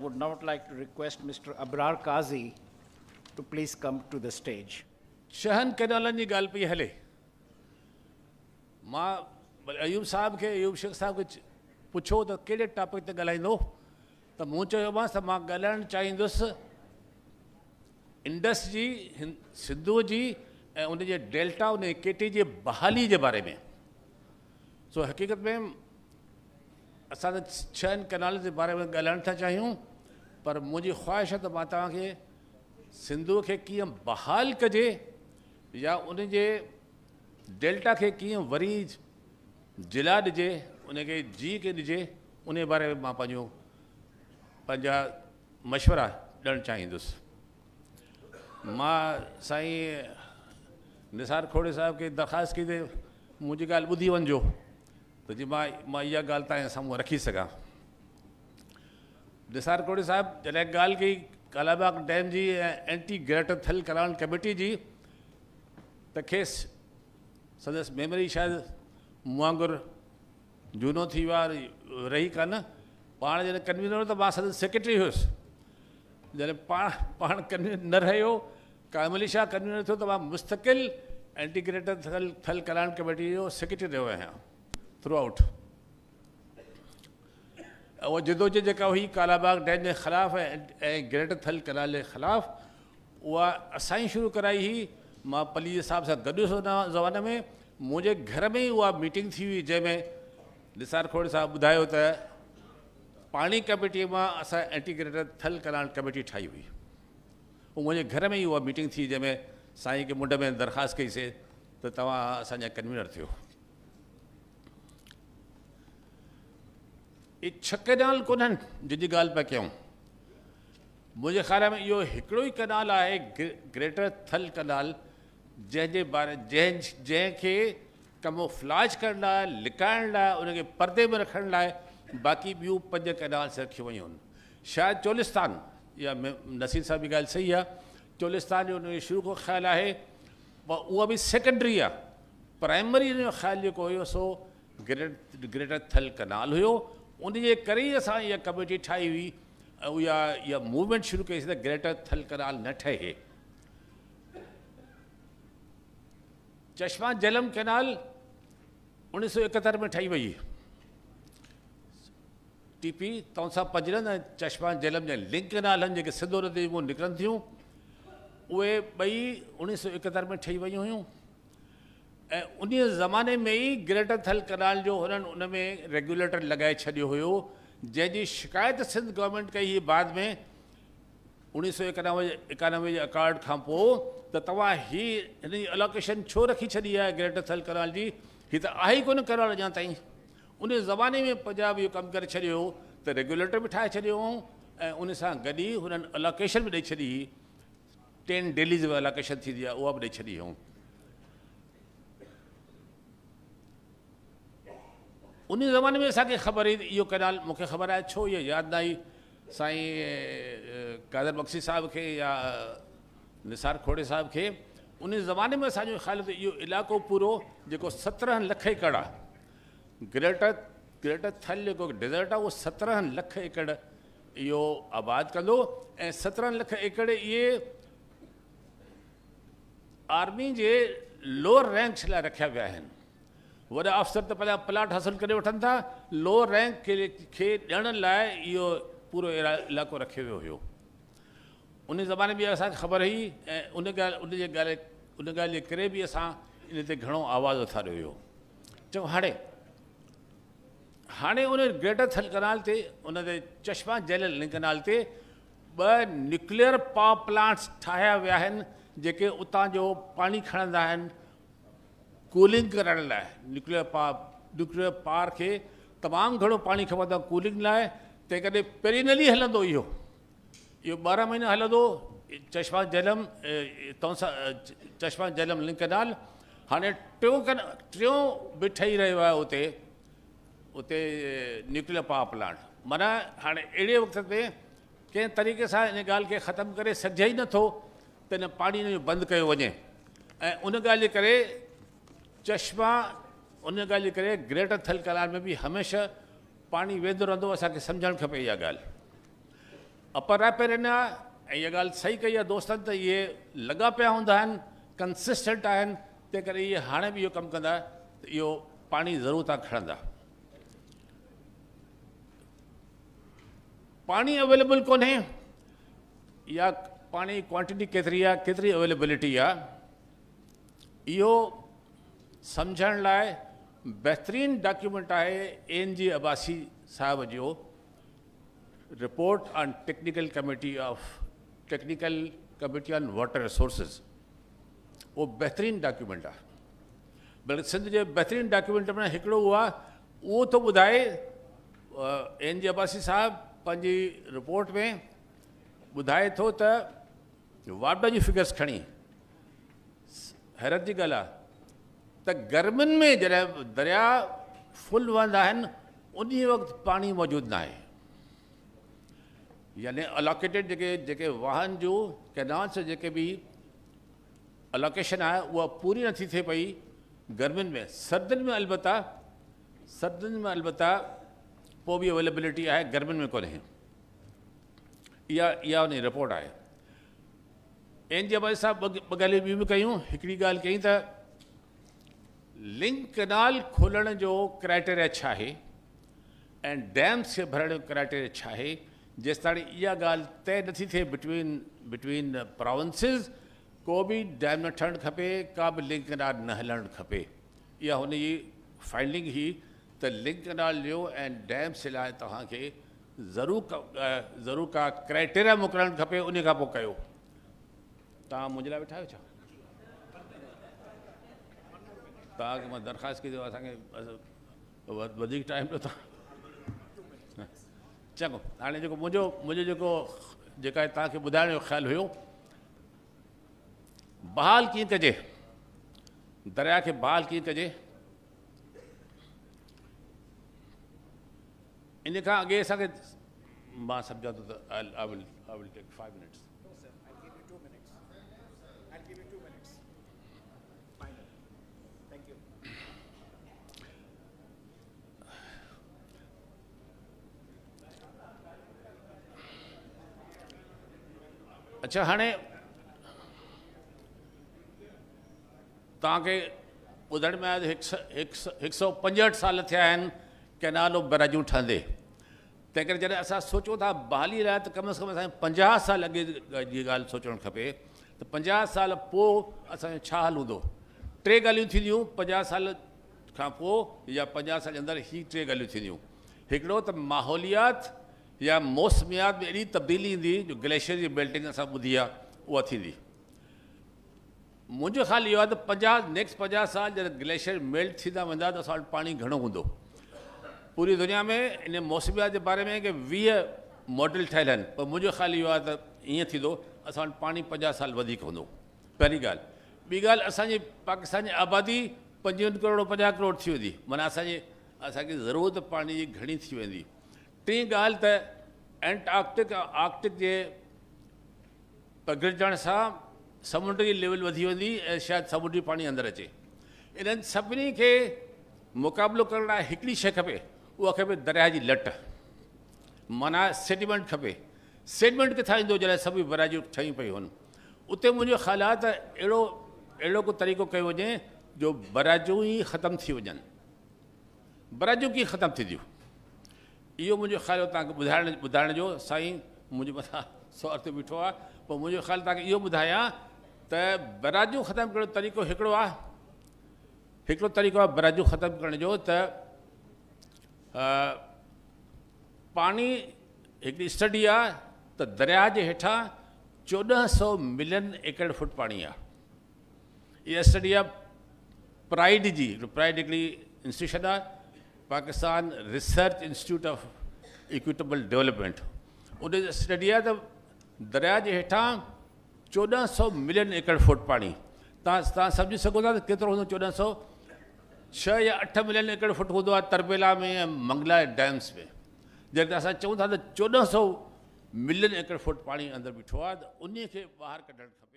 would now like to request Mr. Abrar Qazi to please come to the stage. छहनि कैनालनि जी ॻाल्हि पई हले। मां अयूब साहब खे, अयूब शेख साहब खे पुछो त कहिड़े टॉपिक ते ॻाल्हाईंदो, त मूं चयोमांसि त मां ॻाल्हाइणु चाहींदुसि इंडस जी, सिंधूअ जी ऐं उनजे डेल्टा, उन केटी जे बहाली जे बारे में। सो हक़ीक़त में असां त छहनि कैनाल जे बारे में ॻाल्हाइणु था चाहियूं, पर मुंहिंजी ख़्वाहिश आहे त मां तव्हांखे सिंधूअ खे कीअं बहाल कजे या उनजे डेल्टा खे कीअं वरी जिला ॾिजे, उनखे जी खे ॾिजे, उन बारे में मां पंहिंजा मशवरा ॾियणु चाहींदुसि। मां साईं निसार खोड़े साहिब खे दरख़्वास्त कई त मुंहिंजी ॻाल्हि ॿुधी वञिजो त जीअं मां इहा ॻाल्हि तव्हांजे साम्हूं रखी सघां। निसार खोड़े साहिब जॾहिं ॻाल्हि कई कालाबाग डैम जी ऐं एंटी ग्रेटर थल कनाल कमेटी जी, त खेसि संदसि मेमोरी शायदि मूं वांगुरु जूनो थी वियो आहे, रही कान। पाण जॾहिं कन्वीनर हो त मां संदसि सेक्रेटरी हुयुसि। जॾहिं पाण कन्वीनर न रहियो, कामिल अली शाह कन्वीनर थियो, त मां मुस्तक़िल एंटी ग्रेटर थल कनाल कमेटी जो सेक्रेटरी रहियो आहियां थ्रू आउट। उहा जिदोजहद जेका हुई कालाबाग डैम जे ख़िलाफ़ ऐं ग्रेटर थल कनाल जे ख़िलाफ़, उहा असां ई शुरू कराई हुई। मां पलीजे साहिब सां गॾु हुयुसि उन ज़माने में। मुंहिंजे घर में ई उहा मीटिंग थी हुई जंहिंमें निसार खोड़े साहिब ॿुधायो त पाणी कमेटीअ मां असां एंटी ग्रेटर थल कनाल कमेटी ठाही हुई। उहो मुंहिंजे घर में ई उहा मीटिंग थी जंहिंमें साईं खे मुंड में दरख़्वास्त कईसीं त तव्हां असांजा कन्वीनर थियो। इहे छह कैनाल कोन्हनि जंहिंजी ॻाल्हि पिया कयूं। मुंहिंजे ख़्याल में इहो हिकिड़ो ई कनाल आहे ग्रेटर थल कनाल, जंहिंजे बारे जंहिंखे कमोफ्लाज करण लाइ, लिकाइण लाइ, उनखे पर्दे में रखण लाइ बाक़ी ॿियूं 5 कनाल रखियूं वयूं आहिनि। शायदि चोलिस्तान या नसीर साहिब जी ॻाल्हि सही आहे, चोलिस्तान जो उनजो शुरू खां ख़्यालु आहे, पर उहा बि सेकेंडरी आहे। प्राइमरी हुनजो ख़्यालु जेको हुयो सो ग्रेटर थल कनाल हुयो। उनजे करे ई असां इहा कमेटी ठाही हुई ऐं इहा मूवमेंट शुरू कईसीं त ग्रेटर थल कनाल न ठहे। चश्मा जलम कैनाल 1971 में ठाही वई। टीपी तौंसा पंजरनि ऐं चश्मा जलम जा लिंक कैनाल आहिनि जेके सिंधु नदी मां निकिरनि थियूं, उहे ॿई 1971 में ठही वयूं हुयूं ऐं उन ज़माने में ई ग्रेटर थल कनाल जो हुननि उन में रेगुलेटर लॻाए छॾियो हुयो, जंहिंजी शिकायत सिंध गवर्नमेंट कई हुई बाद में 1991 जे अकॉर्ड खां पोइ त तव्हां हीअ हिन जी अलोकेशन छो रखी छॾी आहे ग्रेटर थल कनाल जी, हीअ त आहे ई कोन कनाल अञा ताईं। उन ज़माने में पंजाब इहो कमु करे छॾियो हो त रेगुलेटर बि ठाहे छॾियो हुअऊं ऐं उन सां गॾु ई हुननि अलोकेशन बि ॾेई छॾी हुई, 10 डेलीज़ में अलोकेशन थींदी आहे उहा बि ॾेई छॾी हुअऊं। उन ज़माने में असांखे ख़बर हुई इहो कनाल, मूंखे ख़बर आहे छो इहा यादि न आई साईं कादर बख्शी साहिब खे या निसार खोड़े साहिब खे। उन ज़माने में असांजो ख़्यालु त इहो इलाइक़ो पूरो जेको 17 लख एकड़ आहे, ग्रेटर थल जेको डेज़र्ट आहे उहो 17 लख एकड़ इहो आबाद कंदो ऐं 17 लख एकड़ इहे आर्मी जे लोअर रैंक्स लाइ रखिया विया आहिनि। वॾा अफ़सर त पंहिंजा प्लाट हासिल करे वठनि था, लोअर रैंक खे ॾियण लाइ इहो पूरो इलाइक़ो रखियो वियो हुयो। उन ज़माने में असांखे ख़बर हुई ऐं उन ॻाल्हि जे करे बि असां इन ते घणो आवाज़ उथारियो हुयो। चओ हाणे हाणे उन ग्रेटर थल कनाल ते, उन ते चश्मा जैल कनाल ते 2 न्यूक्लियर पावर प्लांट्स ठाहिया विया आहिनि जेके उतां जो पाणी खणंदा आहिनि कूलिंग करण लाइ। न्यूक्लियर पावर खे तमामु घणो पाणी खपंदो आहे कूलिंग लाइ, तंहिं करे पेरिनली हलंदो इहो 12 महीना हलंदो चश्मा जलम तौंसा चश्मा जलम लिंक कनाल। हाणे टियों बि ठही रहियो आहे उते उते न्यूक्लियर पावर प्लांट। माना हाणे अहिड़े वक़्त ते कंहिं तरीक़े सां इन ॻाल्हि खे ख़तमु करे सघिजे ई नथो त इन पाणी जो बंदि कयो वञे ऐं उन ॻाल्हि जे करे चश्मा, उन ॻाल्हि जे करे ग्रेटर थल कनाल में बि हमेशह पाणी वेंदो रहंदो। असांखे सम्झणु खपे इहा ॻाल्हि। اپر رائپيرين آهي ۽ اها ڳالهه صحيح ڪئي آهي دوستن ته اهي لڳا پيا هوندا آهن، ڪنسسٽنٽ آهن، تنهن ڪري اهي هاڻي به اهو ڪم ڪندا ته اهو پاڻي ضرور تان کڻندا. پاڻي اويليبل ڪونهي يا پاڻي ڪوانٽٽي ڪيتري آهي، ڪيتري اويليبلٽي آهي، اهو سمجهڻ لاءِ بهترين ڊاڪيومينٽ آهي اين جي عباسي صاحب جو report on technical committee of technical committee on water resources. اهو بهترين ڊاڪيومينٽ آهي، بلڪه سنڌ جي بهترين ڊاڪيومينٽ ۾ هڪڙو اهو آهي، اهو ٿو ٻڌائي اين جي عباسي صاحب پنهنجي رپورٽ ۾ ٻڌائي ٿو ته واپڊا جي فگرس کڻي حيرت جي ڳالهه آهي ته گرمين ۾ جڏهن دريا فل وهندا آهن ان وقت پاڻي موجود نه آهي، يعني الاڪيٽيڊ جيڪي جيڪي واهن جون ڪينالس جيڪي به الاڪيشن آهي اها پوري نٿي ٿئي پئي گرمين ۾. سردين ۾ البته پوءِ به اويليبلٽي آهي، گرمين ۾ ڪونهي. اها اها ان جي رپورٽ آهي. اين جي عباسي صاحب ٻه ڳالهيون ٻيون به ڪيون. هڪڙي ڳالهه ڪئي ته لنڪ ڪئنال کولڻ جو ڪرائٽيريا ڇا آهي ۽ ڊيمس کي ڀرڻ جو ڪرائٽيريا ڇا آهي. جيستائين اها ڳالهه طئي نٿي ٿئي بٽوين پراونسز، ڪو به ڊيم نه ٺهڻ کپي، ڪا به لنڪ ڪئنال نه هلڻ کپي. اها هن جي فائنڊنگ هئي ته لنڪ ڪئنال جو ۽ ڊيمس لاءِ توهان کي ضرور ڪا ڪرائٽيريا موڪلڻ کپي، ان کان پوءِ ڪيو. توهان منهنجي لاءِ ويٺا آهيو ڇا؟ توهان کي مان درخواست ڪئي اٿو اسان کي وڌيڪ ٽائيم ڏيو توهان. چڱو، هاڻي جيڪو منهنجو منهنجو جيڪو جيڪا توهان کي ٻڌائڻ جو خيال هيو، بحال ڪيئن ڪجي دريا کي، بحال ڪيئن ڪجي، ان کان اڳي اسان کي مان سمجهان ٿو ته I will take 5 minutes. No, sir, I'll give you 2 minutes. I'll give you 2 minutes. Final. Thank you. اڇا، هاڻي توهان کي ٻڌڻ ۾ آيو ته 165 سال ٿيا آهن ڪئنال ۽ بئراجون ٺهندي، تنهن ڪري جڏهن اسان سوچون ٿا بحالي لاءِ ته ڪم از ڪم اسان کي 50 سال اڳي جي ڳالهه سوچڻ کپي ته 50 سال پوءِ اسان جو ڇا حال هوندو. ٽي ڳالهيون ٿينديون 50 سال کان پوءِ يا 50 سال جي اندر، هي ٽي ڳالهيون ٿينديون. هڪڙو ته ماحوليات يا موسميات ۾ اهڙي تبديلي ايندي جو گليشيئر جي ميلٽنگ اسان ٻڌي آهي اها ٿيندي. منهنجو خيال اهو آهي ته نيڪسٽ 50 سال جڏهن گليشيئر ميلٽ ٿيندا ويندا ته اسان وٽ پاڻي گهڻو هوندو. پوري دنيا ۾ ان موسميات جي باري ۾ ڪي 20 ماڊل ٺهيل آهن، پر منهنجو خيال اهو آهي ته ائين ٿيندو اسان وٽ پاڻي 50 سال وڌيڪ هوندو. پهرين ڳالهه. ٻي ڳالهه، اسان جي پاڪستان جي آبادي 55 ڪروڙ 50 ڪروڙ ٿي ويندي، معنيٰ اسان کي ضرورت پاڻي جي گهڻي ٿي ويندي. ٽين ڳالهه ته اينٽارڪٽڪ ۽ آرڪٽڪ جي پگهرجڻ سان سمنڊ جي ليول وڌي ويندي ۽ شايد سمنڊي پاڻي اندر اچي. انهن سڀني کي مقابلو ڪرڻ لاءِ هڪڙي شيءِ کپي، اها کپي دريا جي لٽ، معنيٰ سيڊيمينٽ کپي. سيڊيمينٽ ڪٿان ايندو جڏهن سڀئي بئراجون ٺهي پيون آهن؟ اتي منهنجو خيال آهي ته اهڙو ڪو طريقو ڪيو وڃي جو بئراجون ئي ختم ٿي وڃن. بئراجون ڪيئن ختم ٿينديون؟ اهو منهنجو خيال هو توهان کي ٻڌائڻ جو. سائين منهنجي مٿان سوال تي بيٺو آهي، پوءِ منهنجو خيال توهان کي اهو ٻڌايان ته بئراجون ختم ڪرڻ جو طريقو هڪڙو آهي. هڪڙو طريقو آهي بئراجون ختم ڪرڻ جو ته پاڻي هڪڙي اسٽڊي آهي ته دريا جي هيٺان 1400 ملين ايڪڙ فٽ پاڻي آهي. اها اسٽڊي آهي پرائيڊ جي. پرائيڊ هڪڙي انسٽيٽيوشن آهي، Pakistan research institute of equitable development. ان جي اسٽڊي آهي ته دريا جي هيٺان 1400 ملين ايڪڙ فٽ پاڻي. توهان سمجهي سگهو ٿا ته ڪيترو هوندو؟ 1400 6 يا 8 ملين ايڪڙ فٽ هوندو آهي تربيلا ۾ ۽ منگلا ڊيمس ۾. جڏهن اسان چئون ٿا ته 1400 ملين ايڪڙ فٽ پاڻي اندر بيٺو آهي ته ان کي ٻاهر ڪڍڻ کپي.